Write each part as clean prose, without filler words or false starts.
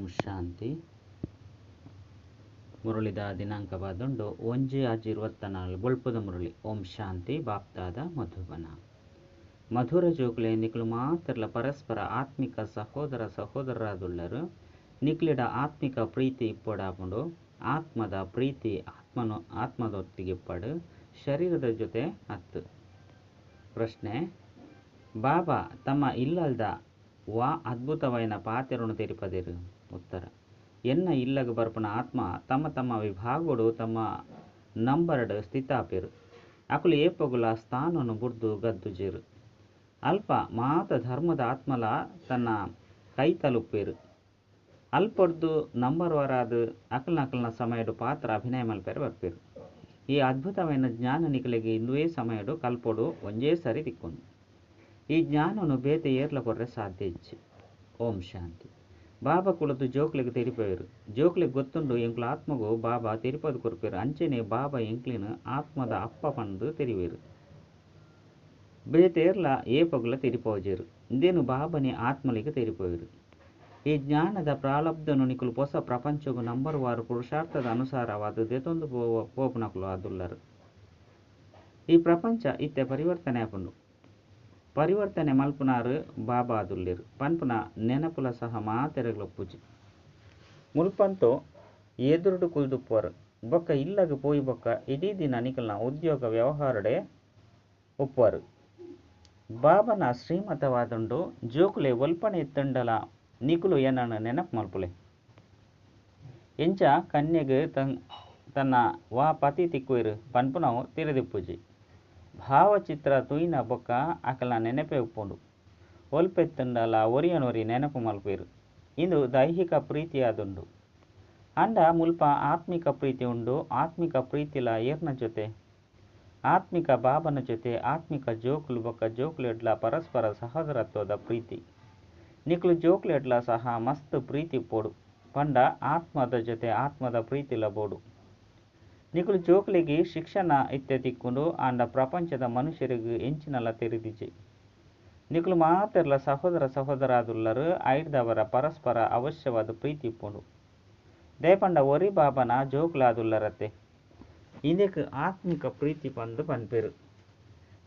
ಓಂ ಶಾಂತಿ. ಮುರಳಿದ ದಿನಾಂಕ ಬಾದುಂಡು 1/6/24 ಬೊಳ್ಪುದ ಮುರಳಿ. ಓಂ ಶಾಂತಿ. ಬಾಪ್ದಾದ ಮಧುಬನ. ಮಧುರ ಜೋಕುಲೆ ನಿಕುಲು ಮಾತ್ರಲ ಪರಸ್ಪರ ಆತ್ಮಿಕ ಸಹೋದರ ಸಹೋದರರಾದುಳ್ಳರು. ನಿಕ್ಲೆಡ ಆತ್ಮಿಕ ಪ್ರೀತಿ ಇಪ್ಪೊಡಾಪುಂಡು. ಆತ್ಮದ ಪ್ರೀತಿ ಆತ್ಮನು ಆತ್ಮದೊತ್ತಿಗೆ ಇಪ್ಪಡು, ಶರೀರದ ಜೊತೆ ಅತ್ತು. ಪ್ರಶ್ನೆ: ಬಾಬಾ ತಮ್ಮ ಇಲ್ಲಲ್ದ ವಾ ಅದ್ಭುತವಾಯಿನ ಪಾತೆರೊನು ತೆರಿಪದೆರು? ಉತ್ತರ: ಎನ್ನ ಇಲ್ಲಗ್ ಬರ್ಪುನ ಆತ್ಮ ತಮ್ಮ ತಮ್ಮ ವಿಭಾಗೋಡು ತಮ್ಮ ನಂಬರ್ಡ್ ಸ್ಥಿತಾಪೆರು. ಅಕುಲು ಏಪೊಗುಲ ಸ್ಥಾನೊನು ಬುಡ್ದು ಗದ್ದುಜೆರ್. ಅಲ್ಪ ಮಾತ ಧರ್ಮದ ಆತ್ಮಲ ತನ್ನ ಕೈತಲುಪ್ಪೆರ್. ಅಲ್ಪೊಡ್ದು ನಂಬರ್ವಾರಾದ್ ಅಕಲ್ನಕಲ್ನ ಸಮಯಡ್ ಪಾತ್ರ ಅಭಿನಯ ಮಲ್ಪೆರೆ ಬರ್ಪೆರ್. ಈ ಅದ್ಭುತವಾಯಿನ ಜ್ಞಾನ ನಿಕಲೆಗ್ ಇಂದುವೇ ಸಮಯಡ್ ಕಲ್ಪೊಡು ಒಂಜೇ ಸರಿ ತಿಕ್ಕುಂಡು. ಈ ಜ್ಞಾನೊನು ಬೇತೆ ಏರ್ಲ ಕೊರ್ರೆ ಸಾಧ್ಯ ಇಜ್ಜಿ. ಓಂ ಶಾಂತಿ. ಬಾಬಾ ಕುಲುದು ಜೋಕ್ಲೆಗ್ ತೆರಿಪವೆರ್. ಜೋಕ್ಲೆಗ್ ಗೊತ್ತುಂಡು ಎಂಕುಲು ಆತ್ಮಗು ಬಾಬಾ ತೆರಿಪದ್ ಕೊರ್ಪೆರ್. ಅಂಚೆನೆ ಬಾಬಾ ಎಂಕ್ಲೆನ್ ಆತ್ಮದ ಅಪ್ಪ ಪಂದ್ ತೆರಿವೆರ್. ಬೇತೇರ್ಲ ಏಪೊಗುಲ ತೆರಿಪವುಜೆರ್. ಇಂದೆನ್ ಬಾಬನೆ ಆತ್ಮಲೆಗ್ ತೆರಿಪವೆರ್. ಈ ಜ್ಞಾನದ ಪ್ರಾರಬ್ಧನು ನಿಕುಲು ಪೊಸ ಪ್ರಪಂಚೊಗು ನಂಬರ್ವಾರು ಪುರುಷಾರ್ಥದ ಅನುಸಾರವಾದ್ ದೆತೊಂದು ಪೋಪುನಕುಲು ಆದುಲ್ಲರ್. ಈ ಪ್ರಪಂಚ ಇತ್ತೆ ಪರಿವರ್ತನೆ ಆಪುಂಡು. ಪರಿವರ್ತನೆ ಮಲ್ಪುನಾರ್ ಬಾಬಾ ಆದುಲ್ಲೆರ್ ಪನ್ಪುನ ನೆನಪುಲ ಸಹ ಮಾತೆರೆಗ್ಲ ಉಪ್ಪುಜಿ. ಮುಲ್ಪಂತೂ ಎದುರುಡು ಕುಲ್ದುಪ್ಪುವರ್. ಬೊಕ್ಕ ಇಲ್ಲಗ್ ಪೋಯಿ ಬೊಕ್ಕ ಇಡೀ ದಿನ ನಿಕಲ್ನ ಉದ್ಯೋಗ ವ್ಯವಹಾರಡೇ ಉಪ್ಪುವರ್. ಬಾಬಾನ ಶ್ರೀಮತವಾದುಂಡು, ಜೋಕುಲೇ ಒಲ್ಪನೇ ಇತ್ತುಂಡಲಾ ನಿಕುಲು ಎನನ್ ನೆನಪು ಮಲ್ಪುಲೆ. ಎಂಚ ಕನ್ಯೆಗ್ ತನ್ನ ವಾ ಪತಿ ತಿಕ್ಕುವೆರ್ ಪನ್ಪುನವು ತೆರಿದಿಪ್ಪುಜಿ. ಭಾವಚಿತ್ರ ತೂಯಿನ ಬೊಕ್ಕ ಅಕಲ್ನ ನೆನಪೇ ಉಪ್ಪುಂಡು. ಒಲ್ಪ ಇತ್ತ್ಂಡಲ ಒರಿಯನೊರಿ ನೆನಪು ಮಲ್ಪುವೆರ್. ಇಂದು ದೈಹಿಕ ಪ್ರೀತಿಯಾದುಂಡು. ಆಂಡ ಮುಲ್ಪ ಆತ್ಮಿಕ ಪ್ರೀತಿ ಉಂಡು. ಆತ್ಮಿಕ ಪ್ರೀತಿಲ ಏರ್ನ ಜೊತೆ? ಆತ್ಮಿಕ ಬಾಬನ ಜೊತೆ. ಆತ್ಮಿಕ ಜೋಕುಲು ಬೊಕ್ಕ ಜೋಕುಲೆಡ್ಲ ಪರಸ್ಪರ ಸಹೋದರತ್ವದ ಪ್ರೀತಿ. ನಿಕುಲು ಜೋಕುಲೆಡ್ಲ ಸಹ ಮಸ್ತ್ ಪ್ರೀತಿ ಇಪ್ಪೊಡು. ಪಂಡ ಆತ್ಮದ ಜೊತೆ ಆತ್ಮದ ಪ್ರೀತಿಲ ಬೋಡು. ನಿಕುಲು ಜೋಕುಲೆಗ್ ಶಿಕ್ಷಣ ಇತ್ತೆ ತಿಕ್ಕುಂಡು. ಆಂಡ ಪ್ರಪಂಚದ ಮನುಷ್ಯೆರೆಗ್ ಎಂಚಿನಲ ತೆರಿದಿಜಿ. ನಿಕುಲು ಮಾತೆರ್ಲ ಸಹೋದರ ಸಹೋದರಾದುಲ್ಲರ್. ಐಡ್ದಾವರ ಪರಸ್ಪರ ಅವಶ್ಯವಾದ್ ಪ್ರೀತಿ ಇಪ್ಪುಂಡು. ದಾಯೆ ಪಂಡ ಒರಿ ಬಾಬನ ಜೋಕುಲಾದುಲ್ಲರತ್ತೆ. ಇಂದೆಕ್ ಆತ್ಮಿಕ ಪ್ರೀತಿ ಪಂದ್ ಪನ್ಪೆರ್.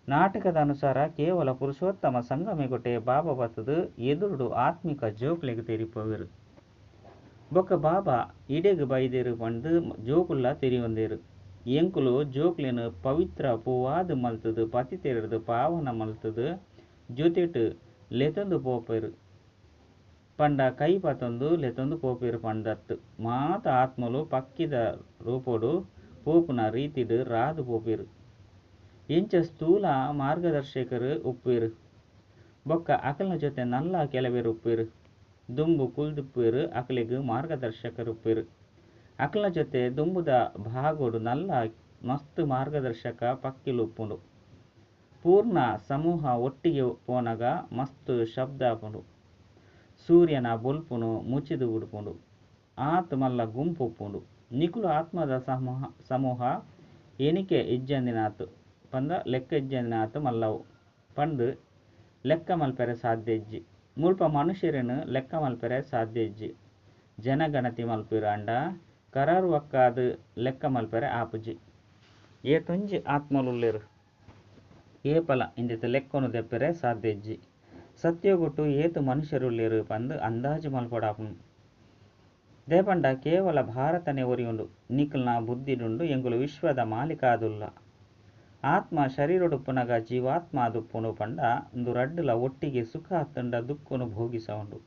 ನಾಟಕದ ಅನುಸಾರ ಕೇವಲ ಪುರುಷೋತ್ತಮ ಸಂಗಮಯುಗಟೇ ಬಾಬಾ ಬತ್ತುದು ಎದುರುಡು ಆತ್ಮಿಕ ಜೋಕುಲೆಗ್ ತೆರಿಪಾವೆರ್. ಬೊಕ್ಕ ಬಾಬಾ ಇಡೆಗ್ ಬೈದೆರ್ ಪಂದ್ ಜೋಕುಲ್ಲಾ ತೆರಿಯೊಂದೆರ್. ಎಂಕುಲು ಜೋಕ್ಲೆನ್ ಪವಿತ್ರ ಪೂವಾದ್ ಮಲ್ತುದು ಪತಿತೆರೆಡ್ದ್ ಪಾವನ ಮಲ್ತುದು ಜೊತೆಟ್ ಲೆತೊಂದು ಪೋಪೆರ್ ಪಂಡ ಕೈ ಪತೊಂದು ಲೆತೊಂದು ಪೋಪೆರ್ ಪಂದತ್ತ್. ಮಾತ ಆತ್ಮಲು ಪಕ್ಕಿದ ರೂಪೊಡು ಪೋಪುನ ರೀತಿಡ್ ರಾದ್ ಪೋಪೆರ್. ಎಂಚ ಸ್ಥೂಲ ಮಾರ್ಗದರ್ಶಕೆರ್ ಉಪ್ಪುವೆರ್. ಬೊಕ್ಕ ಅಕಲ್ನ ಜೊತೆ ನಲ್ಲ ಕೆಲವೆರ್ ಉಪ್ಪುವೆರ್. ದುಂಬು ಕುಲ್ದುಪ್ಪುವೆರ್ ಅಕಲೆಗ್ ಮಾರ್ಗದರ್ಶಕರು ಉಪ್ಪುವೆರ್. ಅಕಲ್ನ ಜೊತೆ ದುಂಬುದ ಭಾಗೊಡು ನಲ್ಲ ಮಸ್ತ್ ಮಾರ್ಗದರ್ಶಕ ಪಕ್ಕಿಲು ಉಪ್ಪುಂಡು. ಪೂರ್ಣ ಸಮೂಹ ಒಟ್ಟಿಗೆ ಪೋನಗ ಮಸ್ತ್ ಶಬ್ದ ಆಪುಂಡು. ಸೂರ್ಯನ ಬೊಲ್ಪುನು ಮುಚ್ಚಿದ್ ಬುಡ್ಪುಂಡು. ಆತ್ ಮಲ್ಲ ಗುಂಪು ಉಪ್ಪುಂಡು. ನಿಕುಲು ಆತ್ಮದ ಸಮೂಹ ಸಮೂಹ ಎಣಿಕೆ ಇಜ್ಜಂದಿನಾತ್ ಪಂದ ಲೆಕ್ಕ ಇಜ್ಜಂದಿನಾತ್ ಮಲ್ಲವು ಪಂದ್ ಲೆಕ್ಕ ಮಲ್ಪೆರೆ ಸಾಧ್ಯ ಇಜ್ಜಿ. ಮುಲ್ಪ ಮನುಷ್ಯರೆನ್ ಲೆಕ್ಕ ಮಲ್ಪೆರೆ ಸಾಧ್ಯ ಇಜ್ಜಿ. ಜನಗಣತಿ ಮಲ್ಪುವೆರ್ ಆಂಡ ಕರಾರುವಕ್ಕಾದ್ ಲೆಕ್ಕ ಮಲ್ಪೆರೆ ಆಪುಜಿ. ಏತೊಂಜಿ ಆತ್ಮಲುಲ್ಲೆರ್. ಏಪಲ ಇಂದೆತ ಲೆಕ್ಕೊನು ದೆಪ್ಪೆರೆ ಸಾಧ್ಯ ಇಜ್ಜಿ. ಸತ್ಯಯುಗಟ್ ಏತ್ ಮನುಷ್ಯರುಲ್ಲೆರ್ ಪಂದ್ ಅಂದಾಜು ಮಲ್ಪೊಡಾಪುಂಡು. ದಾಯೆ ಪಂಡ ಕೇವಲ ಭಾರತನೇ ಒರಿಯುಂಡು. ನಿಕಲ್ನ ಬುದ್ಧಿಡುಂಡು ಎಂಕುಲು ವಿಶ್ವದ ಮಾಲೀಕ ಆದುಲ್ಲ. ಆತ್ಮ ಶರೀರಡುಪ್ಪುನಗ ಜೀವಾತ್ಮ ಆದುಪ್ಪುಂಡು ಪಂಡ ಉಂದು ರಡ್ಡುಲ ಒಟ್ಟಿಗೆ ಸುಖ ಅತ್ತುಂಡ ದುಃಖನು ಭೋಗಿಸವುಂಡು.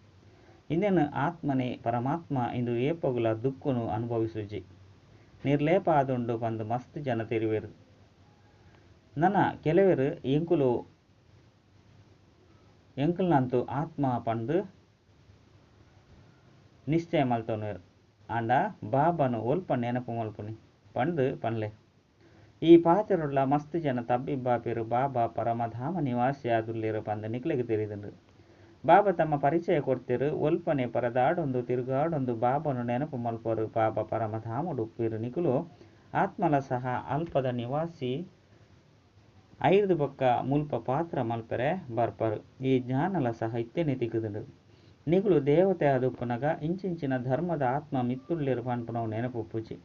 ಇಂದೆನ್ ಆತ್ಮನೇ ಪರಮಾತ್ಮ ಇಂದು ಏಪೊಗುಲ ದುಃಖನು ಅನುಭವಿಸುಜಿ. ನಿರ್ಲೇಪ ಆದುಂಡು ಪಂದ್ ಮಸ್ತ್ ಜನ ತೆರಿವೆರ್. ನನ ಕೆಲವೆರ್ ಎಂಕುಲು ಎಂಕಲ್ನಂತು ಆತ್ಮ ಪಂದ್ ನಿಶ್ಚಯ ಮಲ್ತೊನುವೆರ್. ಆಂಡ ಬಾಬಾನು ಒಲ್ಪ ನೆನಪು ಮಲ್ಪುನಿ ಪಂದ್ ಪನ್ಲೆ. ಈ ಪಾತೆರೊಡ್ಲ ಮಸ್ತ್ ಜನ ತಬ್ಬಿಬ್ಬಾಪೆರ್. ಬಾಬಾ ಪರಮಧಾಮ ನಿವಾಸಿ ಆದುಲ್ಲೆರ್ ಪಂದ್ ನಿಕ್ಲೆಗ್ ತೆರಿದುಂಡು. ಬಾಬಾ ತಮ್ಮ ಪರಿಚಯ ಕೊರ್ತೆರ್. ಒಲ್ಪನೆ ಪರದಾಡೊಂದು ತಿರುಗಾಡೊಂದು ಬಾಬಾನು ನೆನಪು ಮಲ್ಪುವರ್. ಬಾಬಾ ಪರಮಧಾಮಡ್ ಉಪ್ಪುವೆರ್. ನಿಕುಲು ಆತ್ಮಲ ಸಹ ಅಲ್ಪದ ನಿವಾಸಿ. ಐರ್ದ್ ಬೊಕ್ಕ ಮುಲ್ಪ ಪಾತ್ರ ಮಲ್ಪೆರೆ ಬರ್ಪರ್. ಈ ಜ್ಞಾನಲ ಸಹ ಇತ್ತೆನೇ ತಿಕ್ಕುದುಂಡು. ನಿಕುಲು ದೇವತೆ ಆದುಪ್ಪುನಗ ಇಂಚಿಂಚಿನ ಧರ್ಮದ ಆತ್ಮ ಮಿತ್ತುಲ್ಲೆರ್ ಪನ್ಪುನವು ನೆನಪುಪ್ಪುಜಿ.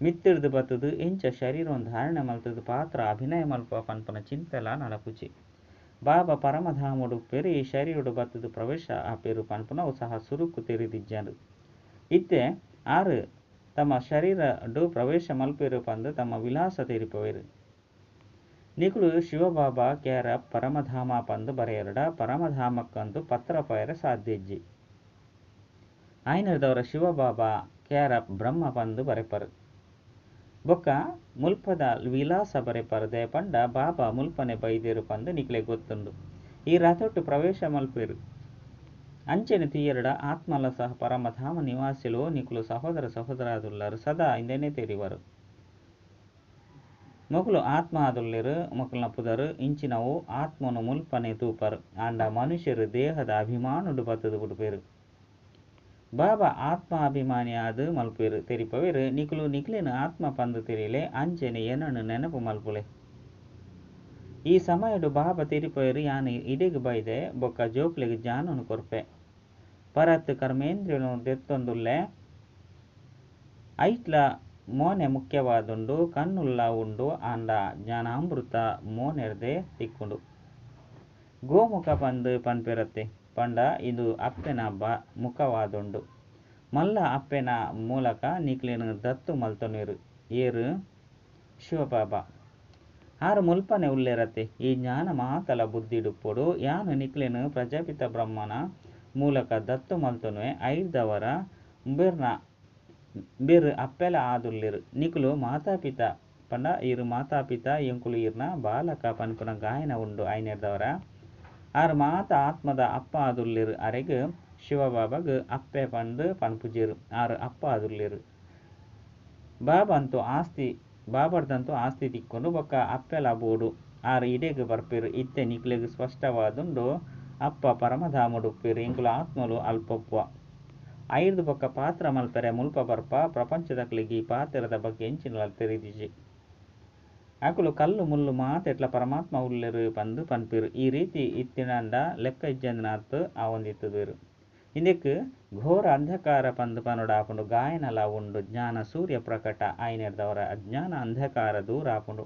ಮಿತ್ತಿರ್ದ್ ಬತ್ತುದು ಎಂಚ ಶರೀರನ್ ಧಾರಣೆ ಮಲ್ತುದು ಪಾತ್ರ ಅಭಿನಯ ಮಲ್ಪುವ ಪನ್ಪುನ ಚಿಂತೆಲಾ ನಡಪುಜಿ. ಬಾಬಾ ಪರಮಧಾಮೊಡು ಉಪ್ಪೆರ್ ಈ ಶರೀರೊಡು ಬತ್ತುದು ಪ್ರವೇಶ ಆಪೆರ್ ಪನ್ಪುನವು ಸಹ ಸುರುಕು ತೆರಿದಿಜ್ಜಂಡ್. ಇತ್ತೆ ಆರ್ ತಮ್ಮ ಶರೀರಡ್ ಪ್ರವೇಶ ಮಲ್ಪೆರ್ ಪಂದ್ ತಮ್ಮ ವಿಳಾಸ ತೆರಿಪವೆರ್. ನಿಕುಲು ಶಿವಬಾಬಾ ಕೇರ್ ಆಫ್ ಪರಮಧಾಮ ಪಂದ್ ಬರೆಯರ್ಡ ಪರಮಧಾಮಕ್ಕಂತೂ ಪತ್ರ ಪೋಯೆರೆ ಸಾಧ್ಯ ಇಜ್ಜಿ. ಆಯಿನೆಡ್ದಾವರ ಶಿವಬಾಬಾ ಕೇರ್ ಆಫ್ ಬ್ರಹ್ಮ ಪಂದ್ ಬರೆಪರ್. ಬೊಕ್ಕ ಮುಲ್ಪದ ವಿಳಾಸ ಬರೆಪರ್ ದಾಯೆ ಪಂಡ ಬಾಬಾ ಮುಲ್ಪನೆ ಬೈದೆರ್ ಪಂದ್ ನಿಕ್ಲೆಗ್ ಗೊತ್ತುಂಡು. ಈ ರಥೊಟ್ಟು ಪ್ರವೇಶ ಮಲ್ಪೆರ್. ಅಂಚನೆ ತೂಯೆರ್ಡ ಆತ್ಮಲ ಸಹ ಪರಮಧಾಮ ನಿವಾಸಿಲು ನಿಕುಲು ಸಹೋದರ ಸಹೋದರಾದುಲ್ಲರ್ ಸದಾ ಇಂದೆನೇ ತೆರಿವರು. ಮೊಕುಲು ಆತ್ಮ ಆದುಲ್ಲೆರ್ ಮೊಕಲ್ನ ಪುದರ್ ಇಂಚಿನವು ಆತ್ಮನು ಮುಲ್ಪನೆ ತೂಪರ್. ಆಂಡ ಮನುಷ್ಯರು ದೇಹದ ಅಭಿಮಾನೊಡು ಬತ್ತುದು ಬುಡ್ಪೆರ್. ಬಾಬಾ ಆತ್ಮಾಭಿಮಾನಿ ಆದ್ ಮಲ್ಪುವೆರ್ ತೆರಿಪವೆರ್ ನಿಕುಲು ನಿಕ್ಲೆನ್ ಆತ್ಮ ಪಂದ್ ತೆರಿಲೆ ಅಂಚನೆ ಎನನ್ ನೆನಪು ಮಲ್ಪುಲೆ. ಈ ಸಮಯಡ್ ಬಾಬಾ ತೆರಿಪವೆರ್ ಯಾನ್ ಇಡೆಗ್ ಬೈದೆ ಬೊಕ್ಕ ಜೋಕ್ಲೆಗ್ ಜ್ಞಾನನ್ ಕೊರ್ಪೆ. ಪರತ್ ಕರ್ಮೇಂದ್ರಿಯೊಲೆನ್ ದೆತ್ತೊಂದುಲ್ಲೆ. ಐಟ್ಲ ಮೋನೆ ಮುಖ್ಯವಾದುಂಡು ಕಣ್ಣುಲ್ಲ ಉಂಡು ಆಂಡ ಜ್ಞಾನಾಮೃತ ಮೋನೆರ್ದೆ ತಿಕ್ಕುಂಡು. ಗೋಮುಖ ಪಂದ್ ಪನ್ಪೆರತ್ತೆ ಪಂಡ ಇಂದು ಅಪ್ಪೆನ ಮುಖವಾದುಂಡು. ಮಲ್ಲ ಅಪ್ಪೆನ ಮೂಲಕ ನಿಕ್ಲೆನ್ ದತ್ತು ಮಲ್ತೊನ್ವೆರ್. ಏರ್? ಶಿವಬಾಬಾ. ಆರ್ ಮುಲ್ಪನೆ ಉಲ್ಲೆರತ್ತೆ. ಈ ಜ್ಞಾನ ಮಾತಲ ಬುದ್ಧಿಡ್ ಉಪ್ಪೊಡು. ಯಾನ್ ನಿಕ್ಲೆನ್ ಪ್ರಜಾಪಿತ ಬ್ರಹ್ಮನ ಮೂಲಕ ದತ್ತು ಮಲ್ತೊನುವೆ ಐಡ್ದಾವರ ಇಂಬೆರ್ ಅಪ್ಪೆಲ ಆದುಲ್ಲೆರ್. ನಿಕುಲು ಮಾತಾಪಿತ ಪಂಡ ಈರ್ ಮಾತಾಪಿತ ಎಂಕುಲು ಈರ್ನ ಬಾಲಕ ಪನ್ಪುನ ಗಾಯನ ಉಂಡು ಐನೆಡ್ದಾವರ ಆರ್ ಮಾತ ಆತ್ಮದ ಅಪ್ಪ ಆದುಲ್ಲೆರ್ ಅರೆಗ್ ಶಿವಬಾಬಾಗ್ ಅಪ್ಪೆ ಪಂದ್ ಪನ್ಪುಜೆರ್ ಆರ್ ಅಪ್ಪ ಆದುಲ್ಲೆರ್. ಬಾಬಾಡ್ದಂತೂ ಆಸ್ತಿ ತಿಕ್ಕುಂಡು ಬೊಕ್ಕ ಅಪ್ಪೆಲ ಬೋಡು ಆರ್ ಇಡೆಗ್ ಬರ್ಪೆರ್. ಇತ್ತೆ ನಿಕ್ಲೆಗ್ ಸ್ಪಷ್ಟವಾದುಂಡು ಅಪ್ಪ ಪರಮಧಾಮೊಡು ಉಪ್ಪೆರ್ ಎಂಕುಲು ಆತ್ಮಲು ಅಲ್ಪ ಉಪ್ಪುವ. ಐಡ್ದ್ ಬೊಕ್ಕ ಪಾತ್ರ ಮಲ್ಪೆರೆ ಮುಲ್ಪ ಬರ್ಪ. ಪ್ರಪಂಚದಕ್ಲೆಗ್ ಈ ಪಾತೆರದ ಬಗ್ಗೆ ಎಂಚಿನಲ ತೆರಿದಿಜ್ಜಿ. ಅಕುಲು ಕಲ್ಲು ಮುಲ್ಲು ಮಾತೆಟ್ಲ ಪರಮಾತ್ಮ ಉಲ್ಲೆರ್ ಪಂದ್ ಪನ್ಪೆರ್. ಈ ರೀತಿ ಇತ್ತಿನಾಂಡ ಲೆಕ್ಕ ಇಜ್ಜಂದಿನಾತ್ ಆವೊಂದಿತ್ತುದುವೆರ್. ಇಂದೆಕ್ ಘೋರ ಅಂಧಕಾರ ಪಂದ್ ಪನೊಡಾಪುಂಡು ಗಾಯನಲ ಉಂಡು ಜ್ಞಾನ ಸೂರ್ಯ ಪ್ರಕಟ ಆಯಿನೆಡ್ದಾವರ ಅಜ್ಞಾನ ಅಂಧಕಾರ ದೂರ ಆಪುಂಡು.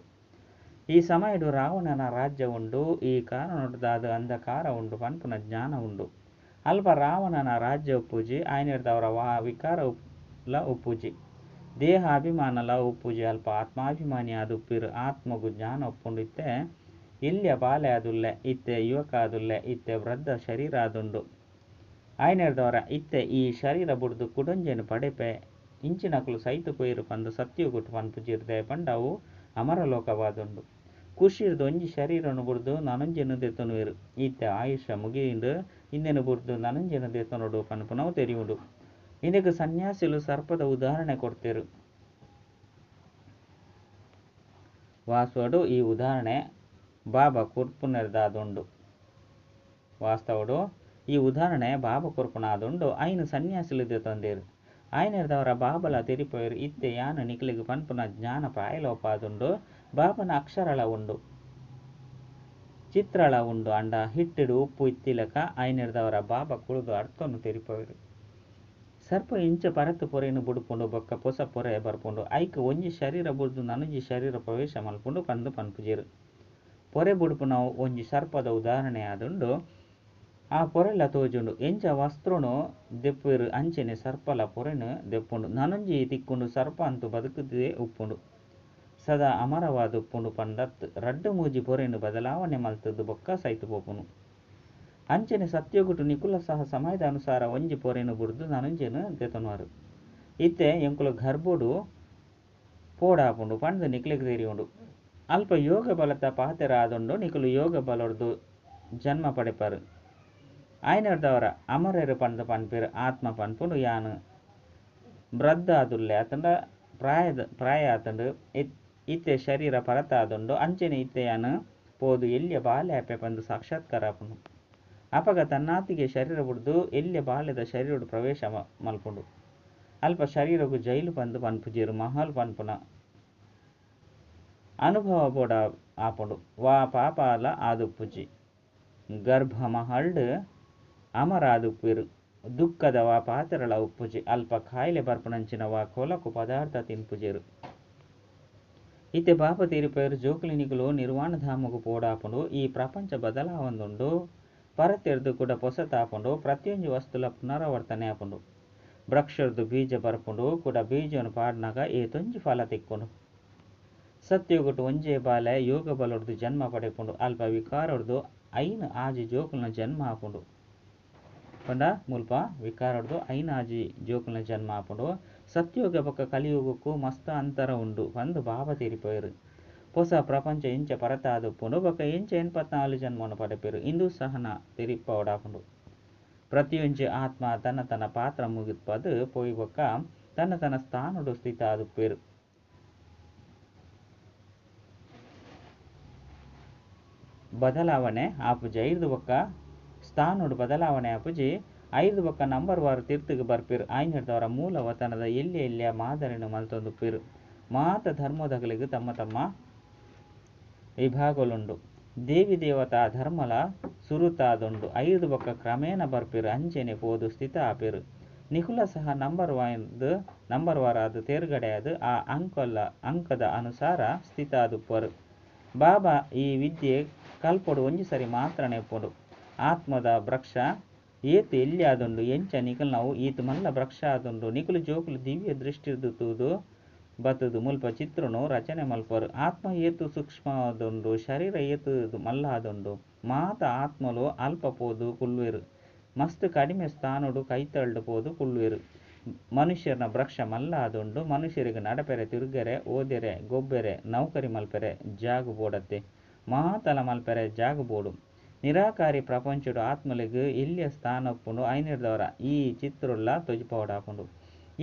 ಈ ಸಮಯಡ್ ರಾವಣನ ರಾಜ್ಯ ಉಂಡು ಈ ಕಾರಣೊಡ್ದಾದ್ ಅಂಧಕಾರ ಉಂಡು ಪನ್ಪುನ ಜ್ಞಾನ ಉಂಡು. ಅಲ್ಪ ರಾವಣನ ರಾಜ್ಯ ಉಪ್ಪುಜಿ ಆಯಿನೆಡ್ದಾವರ ವಾ ವಿಕಾರಲ ಉಪ್ಪುಜಿ. ದೇಹ ಅಭಿಮಾನಲ ಉಪ್ಪುಜಿ ಅಲ್ಪ ಆತ್ಮಾಭಿಮಾನಿ ಆದುಪ್ಪೆರ್ ಆತ್ಮಗ್ ಜ್ಞಾನ ಉಪ್ಪುಂಡು ಇತ್ತೆ ಎಲ್ಯ ಬಾಲೆ ಆದುಲ್ಲೆ ಇತ್ತೆ ಯುವಕ ಆದುಲ್ಲೆ ಇತ್ತೆ ವೃದ್ಧ ಶರೀರ ಆದುಂಡು. ಆಯಿನೆಡ್ದಾವರ ಇತ್ತೆ ಈ ಶರೀರ ಬುಡ್ದು ಕುಡೊಂಜೆನ್ ಪಡೆಪೆ ಇಂಚಿನಕುಲು ಸೈತ್ ಪೋಯೆರ್ ಪಂದ್ ಸತ್ಯುಗೊಟ್ಟು ಪನ್ಪುಜೆರ್ ದಾಯೆ ಪಂಡ ಅವು ಅಮರಲೋಕವಾದುಂಡು. ಖುಷಿರ್ದ್ ಒಂಜಿ ಶರೀರನ್ ಬುಡ್ದು ನನೊಂಜೆನ್ ದೆತೊನುವೆರ್. ಇತ್ತೆ ಆಯುಷ್ಯ ಮುಗಿಂಡ್ ಇಂದೆನ್ ಬುಡ್ದು ನನೊಂಜೆನ್ ದೆತೊನೊಡು ಪನ್ಪುನವು ತೆರಿಯುಂಡು. ಇಂದೆಕ್ ಸನ್ಯಾಸಿಲು ಸರ್ಪದ ಉದಾಹರಣೆ ಕೊರ್ತೆರ್. ವಾಸ್ತವಡ್ ಈ ಉದಾಹರಣೆ ಬಾಬಾ ಕೊರ್ಪುನೆರ್ದಾದುಂಡು. ವಾಸ್ತವಡ್ ಈ ಉದಾಹರಣೆ ಬಾಬಾ ಕೊರ್ಪುನಾದುಂಡು ಐನ್ ಸನ್ಯಾಸಿಲು ದೆತೊಂದೆರ್. ಆಯಿನೆಡ್ದಾವರ ಬಾಬಾಲ ತೆರಿಪವೆರ್ ಇತ್ತೆ ಯಾನ್ ನಿಕ್ಲೆಗ್ ಪನ್ಪುನ ಜ್ಞಾನ ಪ್ರಾಯಲೋಪ ಆದುಂಡು. ಬಾಬಾನ ಅಕ್ಷರಲ ಉಂಡು. ಚಿತ್ರಲ ಉಂಡು ಆಂಡ ಹಿಟ್ಟುಡು ಉಪ್ಪು ಇತ್ತಿಲೆಕ ಆಯಿನೆಡ್ದಾವರ ಬಾಬಾ ಕುಲ್ಲುದು ಅರ್ಥೊನು ತೆರಿಪವೆರ್. ಸರ್ಪ ಎಂಚ ಪರತ್ ಪೊರೆನ್ ಬುಡ್ಪುಂಡು ಬೊಕ್ಕ ಪೊಸ ಪೊರೆ ಬರ್ಪುಂಡು. ಐಕ್ ಒಂಜಿ ಶರೀರ ಬುಡ್ದು ನನೊಂಜಿ ಶರೀರ ಪ್ರವೇಶ ಮಲ್ಪುಂಡು ಪಂದ್ ಪನ್ಪುಜೆರ್. ಪೊರೆ ಬುಡ್ಪುನವು ಒಂಜಿ ಸರ್ಪದ ಉದಾಹರಣೆ ಆದುಂಡು. ಆ ಪೊರೆಲ ತೋಜುಂಡು. ಎಂಚ ವಸ್ತ್ರೊನು ದೆಪ್ಪುವೆರ್ ಅಂಚನೆ ಸರ್ಪಲ ಪೊರೆನ್ ದೆಪ್ಪುಂಡು. ನನೊಂಜಿ ತಿಕ್ಕುಂಡು ಸರ್ಪ ಅಂತೂ ಬದುಕುದೇ ಉಪ್ಪುಂಡು. ಸದಾ ಅಮರವಾದ್ ಉಪ್ಪುಂಡು ಪಂದತ್ತ್ ರಡ್ಡ್ ಮೂಜಿ ಪೊರೆನ್ ಬದಲಾವಣೆ ಮಲ್ತುದು ಬೊಕ್ಕ ಸೈತ್ ಪೋಪುನು. ಅಂಚನೆ ಸತ್ಯುಗೊಟ್ಟು ನಿಕುಲ ಸಹ ಸಮಯದ ಅನುಸಾರ ಒಂಜಿ ಪೊರೆನ್ ಬುಡ್ದು ನನೊಂಜೆನ್ ದೆತೊನುವರ್. ಇತ್ತೆ ಎಂಕುಲು ಗರ್ಭೊಡು ಪೋಡಾಪುಂಡು ಪಂದ್ ನಿಕ್ಲೆಗ್ ತೆರಿಯುಂಡು. ಅಲ್ಪ ಯೋಗ ಬಲತ ಪಾತೆರ ಆದುಂಡು ನಿಕುಲು ಯೋಗ ಬಲೊರ್ದು ಜನ್ಮ ಪಡೆಪರ್. ಆಯಿನೆಡ್ದಾವರ ಅಮರೆರ್ ಪಂದ್ ಪನ್ಪೆರ್. ಆತ್ಮ ಪನ್ಪುಂಡು ಯಾನ್ ವೃದ್ಧ ಆದುಲ್ಲೆ ಅತ್ತ್ಂಡ ಪ್ರಾಯ ಆತುಂಡು ಇತ್ತೆ ಶರೀರ ಪರತ್ ಆದುಂಡು ಅಂಚನೆ ಇತ್ತೆ ಯಾನ್ ಪೋದು ಎಲ್ಯ ಬಾಲೆ ಆಪೆ ಪಂದ್ ಸಾಕ್ಷಾತ್ಕಾರ ಆಪುಂಡು. ಅಪಗ ತನ್ನಾತಿಗೆ ಶರೀರ ಬುಡ್ದು ಎಲ್ಯ ಬಾಲೆದ ಶರೀರಡ್ ಪ್ರವೇಶ ಮಲ್ಪುಂಡು. ಅಲ್ಪ ಶರೀರಗ್ ಜೈಲು ಪಂದ್ ಪನ್ಪುಜೆರ್ ಮಹಲ್ ಪನ್ಪುನ ಅನುಭವ ಬೋಡ ಆಪುಂಡು. ವಾ ಪಾಪಲ ಆದುಪ್ಪುಜಿ. ಗರ್ಭ ಮಹಲ್ಡ್ ಅಮರ ಆದುಪ್ಪುವೆರ್. ದುಃಖದ ವಾ ಪಾತೆರಲ ಉಪ್ಪುಜಿ. ಅಲ್ಪ ಕಾಯಿಲೆ ಬರ್ಪುನಂಚಿನ ವಾ ಕೊಲಕು ಪದಾರ್ಥ ತಿನ್ಪುಜೆರ್. ಇತ್ತೆ ಬಾಬಾ ತೆರಿಪೆರ್ ಜೋಕುಲು ನಿಕುಲು ನಿರ್ವಾಣಧಾಮೊಗು ಪೋಡಾಪುಂಡು. ಈ ಪ್ರಪಂಚ ಬದಲಾವೊಂದುಂಡು. ಪರತೆರ್ದ್ ಕುಡ ಪೊಸತಾಪುಂಡು. ಪ್ರತಿಯೊಂಜಿ ವಸ್ತುಲ ಪುನರಾವರ್ತನೆ ಆಪುಂಡು. ವೃಕ್ಷರ್ದ್ ಬೀಜ ಬರ್ಪುಂಡು. ಕುಡ ಬೀಜೊನು ಪಾಡ್ನಗ ಏತೊಂಜಿ ಫಲ ತಿಕ್ಕುಂಡು. ಸತ್ಯಯುಗಟ್ ಒಂಜೇ ಬಾಲೆ ಯೋಗ ಬಲೊರ್ದು ಜನ್ಮ ಪಡೆಪುಂಡು. ಅಲ್ಪ ವಿಕಾರೊರ್ದು 5 6 ಜೋಕುಲ್ನ ಜನ್ಮ ಆಪುಂಡು. ಪಂಡ ಮುಲ್ಪ ವಿಕಾರೊರ್ದು 5 6 ಜೋಕುಲ್ನ ಜನ್ಮ ಆಪುಂಡು. ಸತ್ಯಯುಗ ಬೊಕ್ಕ ಕಲಿಯುಗಕ್ಕೂ ಮಸ್ತ್ ಅಂತರ ಉಂಡು ಪಂದ್ ಬಾಬಾ ತೆರಿಪಾಯೆರ್. ಪೊಸ ಪ್ರಪಂಚ ಎಂಚ ಪರತಾದುಪ್ಪುಂಡು ಬೊಕ್ಕ ಎಂಚ 84 ಜನ್ಮನು ಪಡೆಪೆರ್ ಇಂದು ಸಹನ ತೆರಿಪಾವಡಾಪುಂಡು. ಪ್ರತಿಯೊಂಜಿ ಆತ್ಮ ತನ್ನ ತನ್ನ ಪಾತ್ರ ಮುಗಿತ್ಪದ್ ಪೋಯಿ ಬೊಕ್ಕ ತನ್ನ ತನ್ನ ಸ್ಥಾನೊಡು ಸ್ಥಿತ ಆದುಪ್ಪೆರ್. ಬದಲಾವಣೆ ಆಪುಜಿ. ಐರ್ದ್ ಬೊಕ್ಕ ಸ್ಥಾನೊಡು ಬದಲಾವಣೆ ಆಪುಜಿ. ಐರ್ದ್ ಬೊಕ್ಕ ನಂಬರ್ ವಾರ್ ತಿರ್ತುಗು ಬರ್ಪೆರ್. ಆಯಿನೆಡ್ದಾವರ ಮೂಲ ವತನದ ಎಲ್ಯ ಎಲ್ಯ ಮಾದರಿನ್ ಮಲ್ತೊಂದುಪ್ಪೆರ್. ಮಾತ ಧರ್ಮದಕಲೆಗ್ ತಮ್ಮ ತಮ್ಮ ವಿಭಾಗೊಲುಂಡು. ದೇವಿ ದೇವತಾ ಧರ್ಮಲ ಸುರುತಾದುಂಡು. ಐರ್ದ್ ಬೊಕ್ಕ ಕ್ರಮೇಣ ಬರ್ಪೆರ್. ಅಂಚೆನೆ ಪೋದು ಸ್ಥಿತ ಆಪೆರ್. ನಿಕುಲ ಸಹ ನಂಬರ್ ವಾರ್ ನಂಬರ್ ವಾರಾದ್ ತೇರ್ಗಡೆ ಆದ್ ಆ ಅಂಕದ ಅನುಸಾರ ಸ್ಥಿತ ಆದುಪ್ಪರು. ಬಾಬಾ ಈ ವಿದ್ಯೆ ಕಲ್ಪೊಡು ಒಂಜಿ ಸರಿ ಮಾತ್ರನೇ ಉಪ್ಪುಂಡು. ಆತ್ಮದ ವೃಕ್ಷ ಏತ್ ಎಲ್ಯಾದುಂಡು ಎಂಚ ನಿಕಲ್ನವು ಈತ್ ಮಲ್ಲ ವೃಕ್ಷ ಆದುಂಡು. ನಿಕುಲು ಜೋಕುಲು ದಿವ್ಯ ದೃಷ್ಟಿರ್ದ್ ತೂದು ಬತ್ತುದು ಮುಲ್ಪ ಚಿತ್ರನು ರಚನೆ ಮಲ್ಪರು. ಆತ್ಮ ಏತ್ ಸೂಕ್ಷ್ಮವಾದುಂಡು ಶರೀರ ಏತ್ ಮಲ್ಲ ಆದುಂಡು. ಮಾತ ಆತ್ಮಲು ಅಲ್ಪ ಪೋದು ಕುಲ್ಲುವೆರ್. ಮಸ್ತ್ ಕಡಿಮೆ ಸ್ಥಾನೊಡು ಕೈತಲ್ಡ್ ಪೋದು ಕುಲ್ಲುವೆರ್. ಮನುಷ್ಯನ ವೃಕ್ಷ ಮಲ್ಲ ಆದುಂಡು. ಮನುಷ್ಯರಿಗೆ ನಡಪೆರೆ ತಿರುಗರೆ ಓದೆರೆ ಗೊಬ್ಬೆರೆ ನೌಕರಿ ಮಲ್ಪೆರೆ ಜಾಗ ಬೋಡತ್ತೆ. ಮಾತಲ ಮಲ್ಪೆರೆ ಜಾಗ ಬೋಡು. ನಿರಾಕಾರಿ ಪ್ರಪಂಚೊಡು ಆತ್ಮಲೆಗ್ ಎಲ್ಯ ಸ್ಥಾನ ಉಪ್ಪುಂಡು. ಐನೆಡ್ದಾವರ ಈ ಚಿತ್ರೊಲ್ಲ ತೋಜಿಪಾವೊಡಾಪುಂಡು.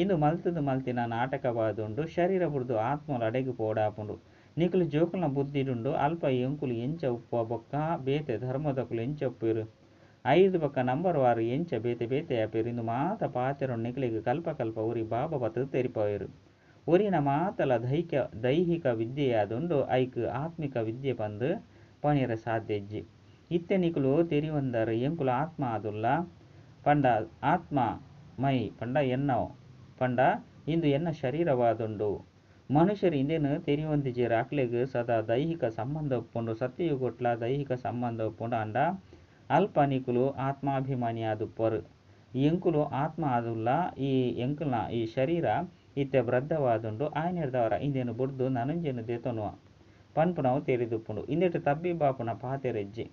ಇಂದು ಮಲ್ತುದು ಮಲ್ತಿನ ನಾಟಕವಾದುಂಡು. ಶರೀರ ಬುಡ್ದು ಆತ್ಮಲು ಅಡೆಗ್ ಪೋಡಾಪುಂಡು. ನಿಕುಲು ಜೋಕುಲ್ನ ಬುದ್ಧಿಡುಂಡು ಅಲ್ಪ ಎಂಕುಲು ಎಂಚ ಉಪ್ಪುವ ಬೊಕ್ಕ ಬೇತೆ ಧರ್ಮದಕುಲು ಎಂಚ ಉಪ್ಪುವೆರ್. ಐರ್ದ್ ಬೊಕ್ಕ ನಂಬರ್ ವಾರ್ ಎಂಚ ಬೇತೆ ಬೇತೆ ಆಪೆರ್. ಇಂದು ಮಾತ ಪಾತೆರೊನು ನಿಕಲೆಗ್ ಕಲ್ಪ ಕಲ್ಪ ಒರಿ ಬಾಬಾ ಪತ್ತುದು ತೆರಿಪಾವೆರ್. ಒರಿನ ಮಾತಲ ದೈಹಿಕ ವಿದ್ಯೆಯಾದುಂಡು. ಐಕ್ ಆತ್ಮಿಕ ವಿದ್ಯೆ ಪಂದ್ ಪನಿಯೆರೆ ಸಾಧ್ಯ ಇಜ್ಜಿ. ಇತ್ತೆ ನಿಕುಲು ತೆರಿಯೊಂದರ್ ಎಂಕುಲು ಆತ್ಮ ಆದುಲ್ಲ ಪಂಡ ಆತ್ಮ ಮೈ ಪಂಡ ಎನ್ನವು ಪಂಡ ಇಂದು ಎನ್ನ ಶರೀರವಾದುಂಡು. ಮನುಷ್ಯರು ಇಂದೆನ್ ತೆರಿಯೊಂದಿಜೆರ್. ಅಕ್ಲೆಗ್ ಸದಾ ದೈಹಿಕ ಸಂಬಂಧ ಉಪ್ಪುಂಡು. ಸತ್ಯಯುಗೊಟ್ಲ ದೈಹಿಕ ಸಂಬಂಧ ಉಪ್ಪುಂಡು. ಆಂಡ ಅಲ್ಪ ನಿಕುಲು ಆತ್ಮಾಭಿಮಾನಿ ಆದುಪ್ಪರು. ಎಂಕುಲು ಆತ್ಮ ಆದುಲ್ಲ. ಈ ಎಂಕಲ್ನ ಈ ಶರೀರ ಇತ್ತೆ ವೃದ್ಧವಾದುಂಡು. ಆಯಿನೆಡ್ದಾವರ ಇಂದೆನ್ ಬುಡ್ದು ನನೊಂಜೆನ್ ದೆತೊನುವ ಪನ್ಪುನವು ತೆರಿದುಪ್ಪುಂಡು. ಇಂದೆಟ್ ತಬ್ಬಿಬ್ಬಾಪುನ ಪಾತೆರ ಇಜ್ಜಿ.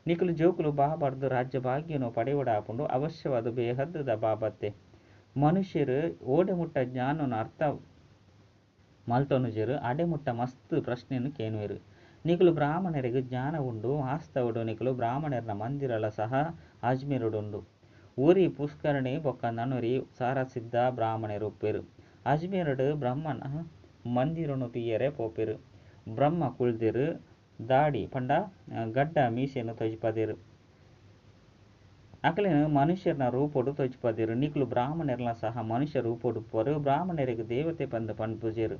ನಿಕುಲು ಜೋಕುಲು ಬಾಬಾರ್ದು ರಾಜ್ಯ ಭಾಗ್ಯನು ಪಡೆಯೊಡಾಪುಂಡು. ಅವಶ್ಯವಾದ ಬೇಹದ್ದುದ ಬಾಬತ್ತೆ. ಮನುಷ್ಯರು ಓಡೆ ಮುಟ್ಟ ಜ್ಞಾನನು ಅರ್ಥ ಮಲ್ತೊನುಜೆರ್ ಅಡೆ ಮುಟ್ಟ ಮಸ್ತ್ ಪ್ರಶ್ನೆನ್ ಕೇನುವೆರ್. ನಿಕುಲು ಬ್ರಾಹ್ಮಣರಿಗೆ ಜ್ಞಾನ ಉಂಡು. ವಾಸ್ತವಡು ನಿಕುಲು ಬ್ರಾಹ್ಮಣರ್ನ ಮಂದಿರಲ ಸಹ ಅಜ್ಮೀರುಡುಂಡು. ಒರಿ ಪುಷ್ಕರಣಿ ಬೊಕ್ಕ ನನೊರಿ ಸಾರಸಿದ್ಧ ಬ್ರಾಹ್ಮಣರು ಉಪ್ಪೆರ್. ಅಜ್ಮೀರುಡು ಬ್ರಹ್ಮನ ಮಂದಿರನು ತೂಯೆರೆ ಪೋಪೆರ್. ಬ್ರಹ್ಮ ಕುಲ್ದೆರ್ ದಾಡಿ ಪಂಡ ಗಡ್ಡ ಮೀಸೆನ್ ತೋಜಿಪದೆರ್. ಅಕಲೆನ್ ಮನುಷ್ಯರ್ನ ರೂಪೊಡು ತೋಜಿಪದೆರ್. ನಿಕುಲು ಬ್ರಾಹ್ಮಣರ್ಲ ಸಹ ಮನುಷ್ಯ ರೂಪೊಡು ಉಪ್ಪರು. ಬ್ರಾಹ್ಮಣರಿಗೆ ದೇವತೆ ಪಂದ್ ಪನ್ಪುಜೆರ್.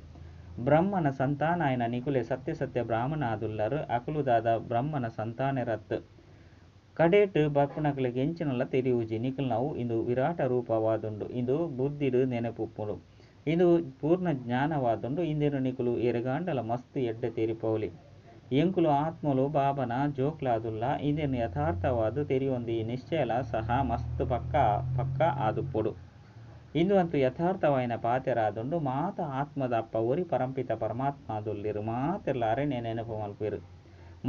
ಬ್ರಹ್ಮನ ಸಂತಾನ ಆಯಿನ ನಿಕುಲೆ ಸತ್ಯ ಸತ್ಯ ಬ್ರಾಹ್ಮಣ ಆದುಲ್ಲರ್. ಅಕುಲು ದಾದ ಬ್ರಹ್ಮನ ಸಂತಾನರತ್. ಕಡೇಟ್ ಬರ್ಪುನಕಲೆಗ್ ಎಂಚಿನಲ ತೆರಿಯುಜಿ. ನಿಕಲ್ನವು ಇಂದು ವಿರಾಟ ರೂಪವಾದುಂಡು. ಇಂದು ಬುದ್ಧಿಡ್ ನೆನಪುಪ್ಪುಂಡು. ಇಂದು ಪೂರ್ಣ ಜ್ಞಾನವಾದುಂಡು. ಇಂದೆನ್ ನಿಕುಲು ಏರೆಗಾಂಡಲ ಮಸ್ತ್ ಎಡ್ಡೆ ತೆರಿಪಾವೊಲಿ. ಎಂಕುಲು ಆತ್ಮಲು ಬಾಬನ ಜೋಕ್ಲಾದುಲ್ಲ. ಇಂದೆನ್ ಯಥಾರ್ಥವಾದ್ ತೆರಿಯೊಂದು ಈ ನಿಶ್ಚಯಲ ಸಹ ಮಸ್ತ್ ಪಕ್ಕ ಪಕ್ಕ ಆದುಪ್ಪೊಡು. ಇಂದು ಅಂತೂ ಯಥಾರ್ಥವಾಯಿನ ಪಾತೆರ ಆದುಂಡು. ಮಾತ ಆತ್ಮದ ಅಪ್ಪ ಒರಿ ಪರಂಪಿತ ಪರಮಾತ್ಮ ಆದುಲ್ಲೆರ್. ಮಾತೆರ್ಲ ಅರೆನೇ ನೆನಪು ಮಲ್ಪುವೆರ್.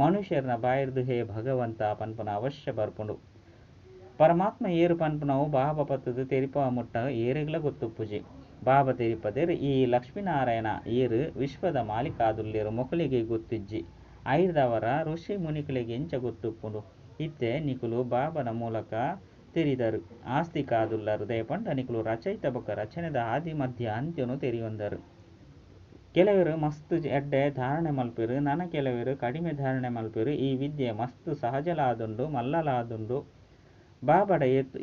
ಮನುಷ್ಯರ್ನ ಬಾಯಿರ್ದ್ ಹೇ ಭಗವಂತ ಪನ್ಪುನ ಅವಶ್ಯ ಬರ್ಪುಂಡು. ಪರಮಾತ್ಮ ಏರು ಪನ್ಪುನವು ಬಾಬಾ ಪತ್ತುದು ತೆರಿಪಾವ ಮುಟ್ಟ ಏರೆಗ್ಲ ಗೊತ್ತುಪ್ಪುಜಿ. ಬಾಬಾ ತೆರಿಪದೆರ್ ಈ ಲಕ್ಷ್ಮೀನಾರಾಯಣ ಏರು ವಿಶ್ವದ ಮಾಲೀಕ ಆದುಲ್ಲೆರ್ ಮೊಕಲೆಗೆ ಗೊತ್ತಿಜ್ಜಿ. ಐರ್ದಾವರ ಋಷಿ ಮುನಿಕುಲೆಗ್ ಎಂಚ ಗೊತ್ತುಪ್ಪುಂಡು. ಇತ್ತೆ ನಿಕುಲು ಬಾಬನ ಮೂಲಕ ತೆರಿದರು. ಆಸ್ತಿಕ ಆದುಲ್ಲರ್. ದಯಪಂಡ ನಿಕುಲು ರಚಯಿತ ಬೊಕ್ಕ ರಚನೆದ ಆದಿ ಮಧ್ಯ ಅಂತ್ಯನು ತೆರಿಯೊಂದರು. ಕೆಲವರು ಮಸ್ತ್ ಎಡ್ಡೆ ಧಾರಣೆ ಮಲ್ಪೆರ್. ನನ ಕೆಲವರು ಕಡಿಮೆ ಧಾರಣೆ ಮಲ್ಪೆರ್. ಈ ವಿದ್ಯೆ ಮಸ್ತ್ ಸಹಜಲಾದುಂಡು ಮಲ್ಲಲಾದುಂಡು. ಬಾಬಡ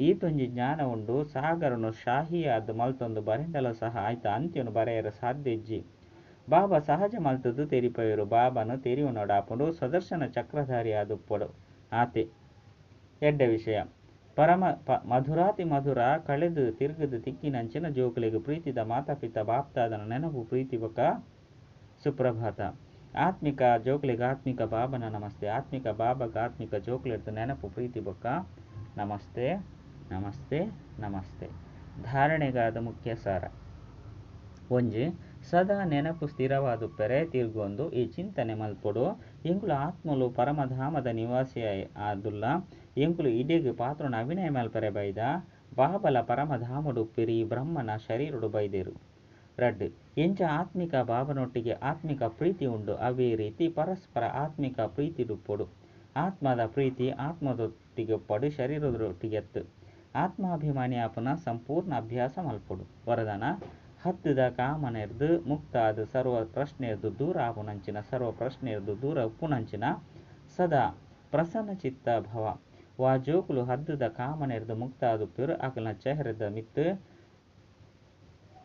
ಈತೊಂಜಿ ಜ್ಞಾನ ಉಂಡು. ಸಾಗರನು ಶಾಹಿಯಾದ್ ಮಲ್ತೊಂದು ಬರೆಂಡಲ ಸಹ ಆಯ್ತ ಅಂತ್ಯನು ಬರೆಯರೆ ಸಾಧ್ಯ ಇಜ್ಜಿ. ಬಾಬಾ ಸಹಜ ಮಲ್ತುದು ತೆರಿಪಾವೆರ್. ಬಾಬಾನು ತೆರಿಯೊನೊಡಾಪುಂಡು. ಸ್ವದರ್ಶನ ಚಕ್ರಧಾರಿ ಆದುಪ್ಪೊಡು ಆತೆ. ಎಡ್ಡೆ ವಿಷಯ. ಪರಮ ಮಧುರಾತಿ ಮಧುರ ಕಳೆದು ತಿರುಗುದು ತಿಕ್ಕಿನಂಚಿನ ಜೋಕುಲೆಗ್ ಪ್ರೀತಿದ ಮಾತಾಪಿತ ಬಾಪ್ದಾದನ ನೆನಪು ಪ್ರೀತಿ ಬೊಕ್ಕ ಸುಪ್ರಭಾತ. ಆತ್ಮಿಕ ಜೋಕುಲೆಗ್ ಆತ್ಮಿಕ ಬಾಬನ ನಮಸ್ತೆ. ಆತ್ಮಿಕ ಬಾಬಗ ಆತ್ಮಿಕ ಜೋಕುಲೆರ್ದ್ ನೆನಪು ಪ್ರೀತಿ ಬೊಕ್ಕ ನಮಸ್ತೆ ನಮಸ್ತೆ ನಮಸ್ತೆ. ಧಾರಣೆಗಾದ ಮುಖ್ಯ ಸಾರ. ಒಂಜಿ, ಸದಾ ನೆನಪು ಸ್ಥಿರವಾದುಪ್ಪೆರೆ ತಿರ್ಗೊಂದು ಈ ಚಿಂತನೆ ಮಲ್ಪೊಡು. ಎಂಕುಲು ಆತ್ಮಲು ಪರಮಧಾಮದ ನಿವಾಸಿ ಆದುಲ್ಲ. ಎಂಕುಲು ಇಡೆಗ್ ಪಾತ್ರೊನು ಅಭಿನಯ ಮಲ್ಪೆರೆ ಬೈದ. ಬಾಬಲ ಪರಮಧಾಮೊಡು ಉಪ್ಪೆರ್. ಈ ಬ್ರಹ್ಮನ ಶರೀರೊಡು ಬೈದೆರ್. ರಡ್ಡ್, ಎಂಚ ಆತ್ಮಿಕ ಬಾಬನೊಟ್ಟಿಗೆ ಆತ್ಮಿಕ ಪ್ರೀತಿ ಉಂಡು ಅವೇ ರೀತಿ ಪರಸ್ಪರ ಆತ್ಮಿಕ ಪ್ರೀತಿಡುಪ್ಪೊಡು. ಆತ್ಮದ ಪ್ರೀತಿ ಆತ್ಮದೊಟ್ಟಿಗೆ ಉಪ್ಪಡ್, ಶರೀರದೊಟ್ಟಿಗೆ ಅತ್ತ್. ಆತ್ಮಾಭಿಮಾನಿ ಆಪುನ ಸಂಪೂರ್ಣ ಅಭ್ಯಾಸ ಮಲ್ಪೊಡು. ವರದಾನ, ಹದ್ದುದ ಕಾಮನೆರ್ದ್ ಮುಕ್ತ ಆದ್ ಸರ್ವ ಪ್ರಶ್ನೆರ್ದ್ ದೂರ ಆಪುನಂಚಿನ ಸರ್ವ ಪ್ರಶ್ನೆರ್ದ್ ದೂರ ಉಪ್ಪುನಂಚಿನ ಸದಾ ಪ್ರಸನ್ನ ಚಿತ್ತ ಭವ. ವಾ ಜೋಕುಲು ಹದ್ದುದ ಕಾಮನೆರ್ದ್ ಮುಕ್ತ ಆದುಪ್ಪೆರ್ ಅಕಲ್ನ ಚೆಹರೆದ ಮಿತ್ತ್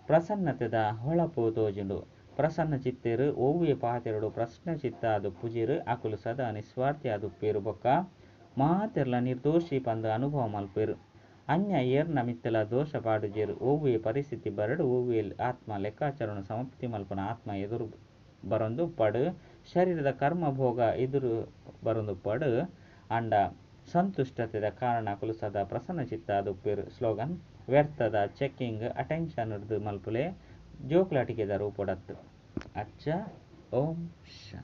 ಪ್ರಸನ್ನತೆದ ಹೊಳಪು ತೋಜುಂಡು. ಪ್ರಸನ್ನ ಚಿತ್ತೆರ್ ಒವ್ವೇ ಪಾತೆರೊಡು ಪ್ರಶ್ನೆ ಚಿತ್ತ ಆದುಪ್ಪುಜೆರ್. ಅಕುಲು ಸದಾ ನಿಸ್ವಾರ್ಥಿ ಆದುಪ್ಪೆರ್ ಬೊಕ್ಕ ಮಾತೆರ್ಲಾ ನಿರ್ದೋಷಿ ಪಂದ್ ಅನುಭವ ಮಲ್ಪುವೆರ್. ಅನ್ಯ ಏರ್ನ ಮಿತ್ತ್ಲ ದೋಷ ಪಾಡುಜೆರ್. ಒವ್ವೇ ಪರಿಸ್ಥಿತಿ ಬರಡ್, ಒವ್ವೇ ಆತ್ಮ ಲೆಕ್ಕಾಚಾರನ್ ಸಮಾಪ್ತಿ ಮಲ್ಪುನ ಆತ್ಮ ಎದುರು ಬರೊಂದು ಉಪ್ಪಡ್, ಶರೀರದ ಕರ್ಮ ಭೋಗ ಎದುರು ಬರೊಂದು ಉಪ್ಪಡ್, ಆಂಡ ಸಂತುಷ್ಟತೆದ ಕಾರಣ ಅಕುಲು ಸದಾ ಪ್ರಸನ್ನ ಚಿತ್ತ ಆದುಪ್ಪೆರ್. ಸ್ಲೋಗನ್, ವ್ಯರ್ಥದ ಚೆಕ್ಕಿಂಗ್ ಅಟೆನ್ಷನ್ ರ್ದ್ ಮಲ್ಪುಲೆ, ಜೋಕುಲಾಟಿಕೆದ ರೂಪೊಡತ್ತ್. ಅಚ್ಚ ಓಂ ಶಾಂತಿ.